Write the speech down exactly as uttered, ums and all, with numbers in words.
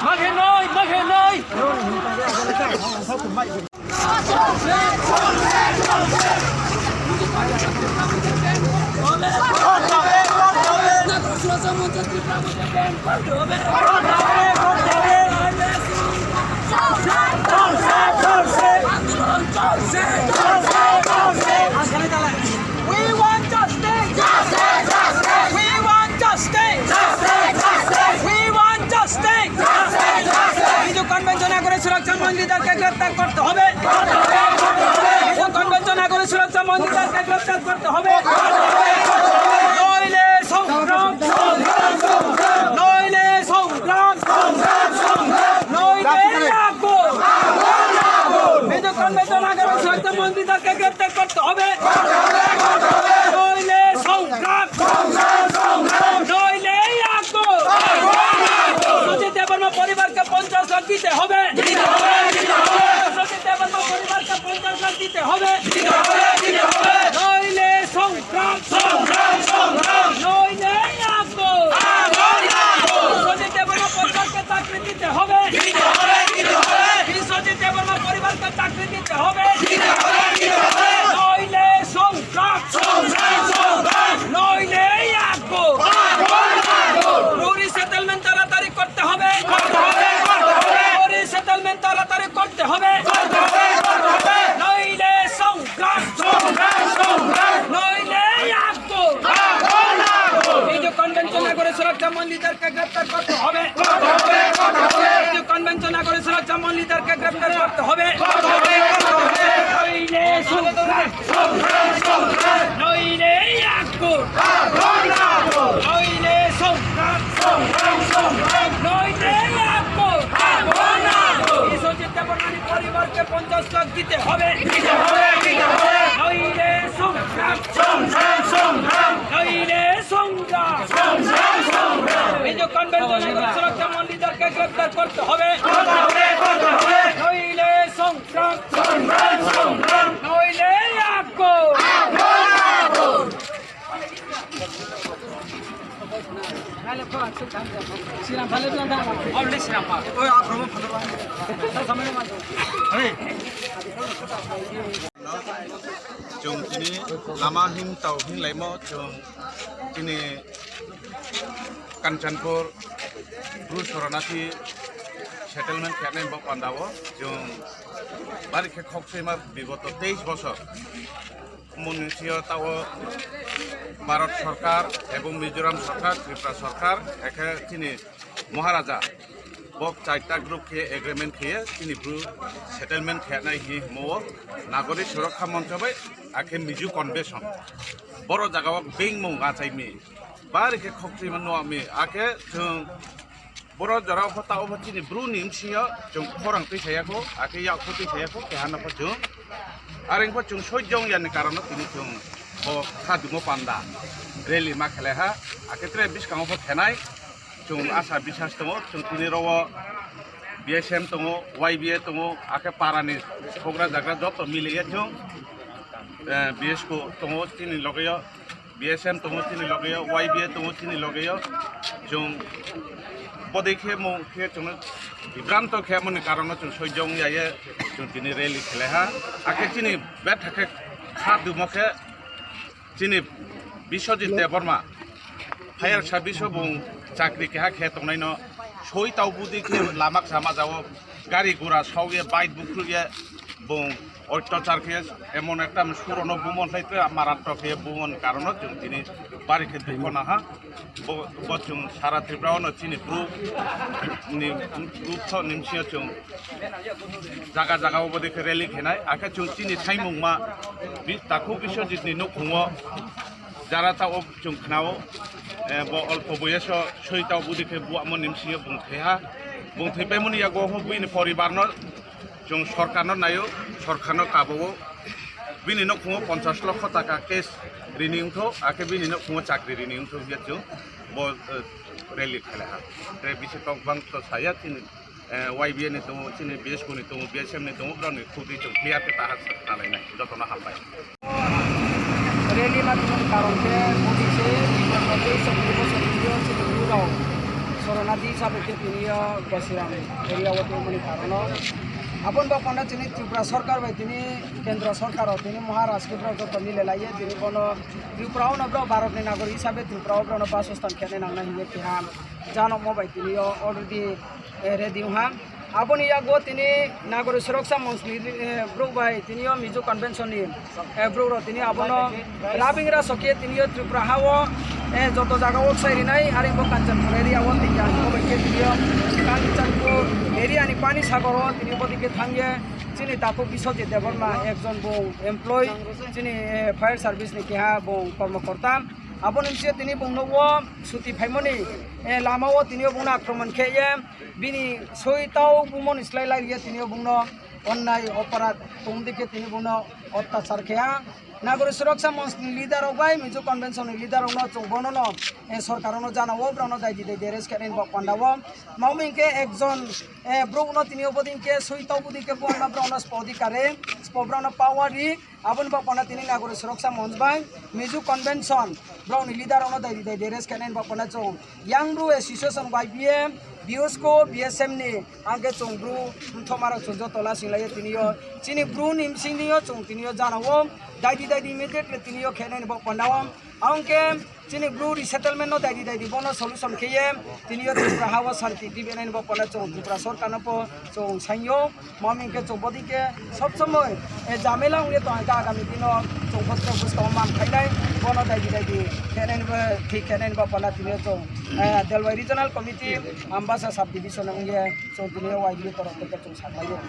Makhe noi, makhe noi. We want justice! Justice! Justice! We want justice! Justice! Justice! We want justice! Justice! Justice! Mizo convention Nagarik Suraksha মঞ্চ লিডারকে গ্রেপ্তার করতে হবে। Mizo convention Nagarik Suraksha মঞ্চ লিডারকে গ্রেপ্তার করতে হবে। নইলে সংগ্রাম, নইলে সংগ্রাম, নইলে আগুন। মিজো কনভেনশন নাগরিক সুরক্ষা মঞ্চ লিডারকে গ্রেপ্তার করতে হবে। নইলে সংগ্রাম, নইলে আগুন। বিশ্বজিৎ দেববর্মা পরিবারকে পঞ্চাশ লাখ দিতে হবে। বিশ্বজিৎ দেববর্মা পরিবারকে পঞ্চাশ লাখ দিতে হবে। নইলে সংগ্রাম, নইলে আগুন। বিশ্বজিৎ দেববর্মা পরিবারকে চাকরি দিতে হবে। বিশ্বজিৎ দেববর্মা পরিবারকে চাকরি দিতে হবে। নইলে সংগ্রাম, নইলে আগুন। ব্রু রিসেটেলমেন্ট তাড়াতাড়ি করতে হবে। ব্রু রিসেটেলমেন্ট তাড়াতাড়ি করতে হবে। নইলে সংগ্রাম, নইলে আগুন। মিজো কনভেনশন নাগরিক সুরক্ষা মঞ্চ লিডারকে গ্রেপ্তার করতে হবে। মিজো কনভেনশন নাগরিক সুরক্ষা মঞ্চ লিডারকে গ্রেপ্তার করতে হবে। নইলে সংগ্রাম, নইলে আগুন। নইলে সংগ্রাম, নইলে আগুন। বিশ্বজিৎ দেববর্মার পরিবারকে পঞ্চাশ লাখ দিতে হবে। নইলে সংগ্রাম, নইলে সংগ্রাম। মিজো কনভেনশন নাগরিক সুরক্ষা মঞ্চ লিডারকে গ্রেপ্তার করতে হবে। নইলে সংগ্রাম, নইলে আগুন। Chung tini lama hing tau hinglaimo chung tini Kanchanpur Bru Soronarthi settlement khenai bo panda o chung bari khe khoksoima bigoto teis bosor. Moni sio tao Bharat sorkar ebong Mizoram sorkar, Tripura sorkar, ekhe chini Maharaja bo chaita group khe agreement khe ye chini Bru settlement khenai hi himo o Nagorik Surokha Moncho bai akhe Mizo Convention. Boro jaga o bingmung achai mi. Bari khe khokchima nuak mi. Akhe chung boro jora pho tao pho chini Bru ni bsing yo chung khorang tuisa ya kho, akhe yak pho tuisa ya kho, keha no pho chung. Are pho chung soijong ya ni karon no tini chung bo khadumo panda rally ma khelai ha, akhe tre buskang wo pho khenai. Chung asa bisas tongo, chung tini ro wo B S M tongo, Y B A tongo, akhe para ni houhgra jagra joto mili ye chung, eh, B S K tongo chini loge yo, B S M tongo chini loge yo, Y B A tongo chini loge yo. Chung bodei khe mo khe chung bibranto khe mo ni karon no chung soijong ya ye chung tini rally khelai ha. Akhe chini betha khe khadumo khe chini Biswajit Debbarma, fire service o bung chakri keha khe tongnai no, soi tau budi khe lama kchama jao, gari gura sao ye, bike bukhruh ye, bung অত্যাচার khe এমন একটা সুরনো ভ্রমণ খাইতে মারাত্মক khe ভ্রমণ কারণে চুং tini bari khe দুঃখ Naha. Bo, bo chwng sara Tripura o no chini bru ni, bru tho nimsing yo chwng jaga jaga o bodei khe rally khenai, akhe chwng chini saimungma bi-, takhu Biswajit ni nukhung o jara ta o chwng khna o, eh, bo olpo boyos o soi ta o bodei khe buamo nimsing yo bung thaiha, bung thaipaimo ni yago ho bini poribar no chwng sorkar no nai o, sorkar no kabo o, bini nouhkhong wo ponchas lokho taka cash rini wngthou, akhe bini nouhkhong wo chakri rini wngthou hingye chwng bo, eh, rally khelai ha. Tre bisi tok bang to saya chini, eh, Y B A ni tongo, chini B S P ni tongo, B S M ni tongo, brao ni khudi chwng clear khe taha sa-, salai nai. Joto no hambai. Rally ma tongmani karon khe bodi se, bosor bosor tini yo chini Bru rao sorona di sabe khe tini yo Gosiram area wo tongmani karon no. Abo ni baoh panda chini Tripura sorkar bai tini kendro sorkar rao tini Maharaj khe brao joto mile lai ye tini bono Tripura wo no brao Bharat ni nagori hisabe Tripura wo brao no basostan khe nai nang nai hing ye keha janokmo bai tini yo already, eh, ready ong ha. Abo ni yago tini Nagori Suroksa Monch ni, eh, brouh bai tini yo Mizo Convention ni, eh, brouh rao tini abo no rabing ra sokhe tini yo Tripura ha wo, eh, joto zaga wo ksai rinai, are bo Kanchanpur area wo tini yo, abo bai khe tini yo Kanchanpur area ni Panisagar wo tini yo bodei khe thanng ye chini takhu Biswajit Debbarma ekjon bung employee, chini, eh, fire service ni keha bung kormokorta. Abo ni bsing yo tini bung no wo suti phaimo ni, eh, lama wo tini yo bung no akromon khe ye, bini soi tau bumo ni slái lai ye tini yo bung no onnai oporadh tong di khe tini bung no ottachar khe ha. Nagori Suroksa Monch ni leader rao bai Mizo Convention ni leader rao no chung bono no, eh, sorkar rao no jana wo brao no daidi daidi arrest khe nai ni baoh panda wo. Mamo hing khe ekjon, eh, brouh no tini yo bodei khe soi tau bodei khe buama brao no spo odhikar ri, spo brao no power ri, abo ni baoh panda tini Nagori Suroksa Monch bai Mizo Convention brao ni leader rao no daidi daidi arrest khe nai ni baoh panda chung Young Bru Association Y B A, BSCO, B S M ni, ang khe chung Bru mthoma rao chung joto lasing lai ye tini yo chini Bru ni bsing ni yo chung tini yo jana wo daidi daidi immediately tini yo khe nai ni baoh panda wo. Ang khe chini Bru resettlement no daidi daidi bono solution khe ye tini yo Tripura ha wo santi tibi nai ni baoh panda chung Tripura sorkar no pho chung saing ou. Mamo hing khe chung bodei khe sob somoi, eh, jamela ong ye tong ha khe agami din no chung pho tre buskang wo man phai nai, bono daidi daidi khe nai ni bo, thik khe nai ni baoh panda tini yo chung, eh, Delwai Regional Committee, Ambasa Sub Division ong ye chung tini yo Y B A torof theke chung sakhlai ou.